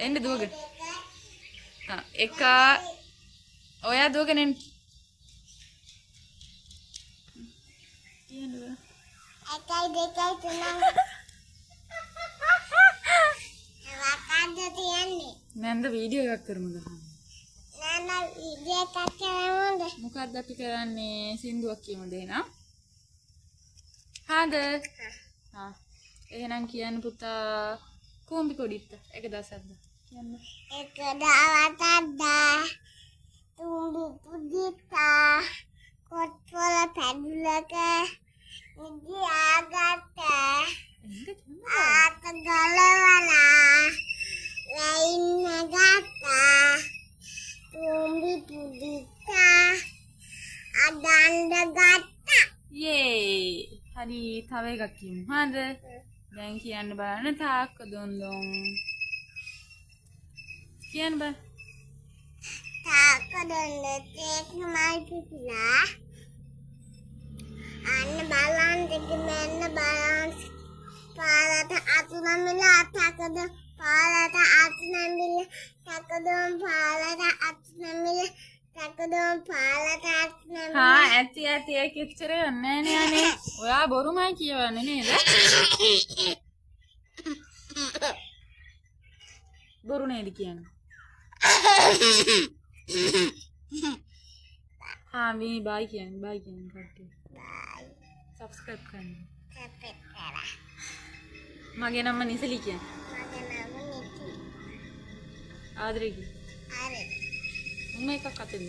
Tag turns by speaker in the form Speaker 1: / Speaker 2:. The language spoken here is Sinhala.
Speaker 1: එන්න දුවගෙන. ආ එක ඔයා දුවගෙන එන්න. කියන්න බෑ.
Speaker 2: 1 2 3. මොකද්ද තියන්නේ?
Speaker 1: නැන්ද වීඩියෝ එකක් කරමුද?
Speaker 2: නෑ නෑ, වීඩියෝ එකක් කරමුද?
Speaker 1: මොකද්ද අපි කරන්නේ? සින්දුවක් කියමුද එහෙනම්? හාද? හා. එහෙනම් කියන්න පුතා, කූඹි කොඩිත්ත එක දවසක්ද කියන්න.
Speaker 2: එක දවසක් දා තුඹි පුදිතා කොත්වල පැදුලක නිදියාගත්ත. ආත ගලවලා වැයින්න ගත්තා. තුඹි පුදිතා අදන්න ගත්තා.
Speaker 1: යේ, හරි, තව එකක් කියමු. හරිද? දැන් කියන්න බලන්න, තාක්ක දොන් දොන් කියන්න බෑ.
Speaker 2: තාක්ක දොන් තේක් මල් පිපිලා, අන්න බලන් දෙක මෙන්න බලන්, පාලට අතු නමිලා තකද, පාලට අතු නමිලා තකදොන්, පාලට අතු නමිලා තකදොන්, පාලට අතු නමිලා.
Speaker 1: හා, ඇති ඇති, ඒක එච්චර නෑ නේ අනේ. ඔයා බොරුමයි කියවන්නේ නේද? බොරු නේද කියන්නේ? හා, මේ බයි කියන්නේ, බයි කියන්නේ කට්ටිය.
Speaker 2: බයි.
Speaker 1: සබ්ස්ක්‍රයිබ් කරන්න.
Speaker 2: සබ්ස්ක්‍රයිබ් කරා.
Speaker 1: මගේ නම නිසලි කියන්නේ.
Speaker 2: මගේ නම නිසලි.
Speaker 1: ආදරේ කිය.
Speaker 2: ආදරේ.
Speaker 1: උන් එකක් අතෙන්.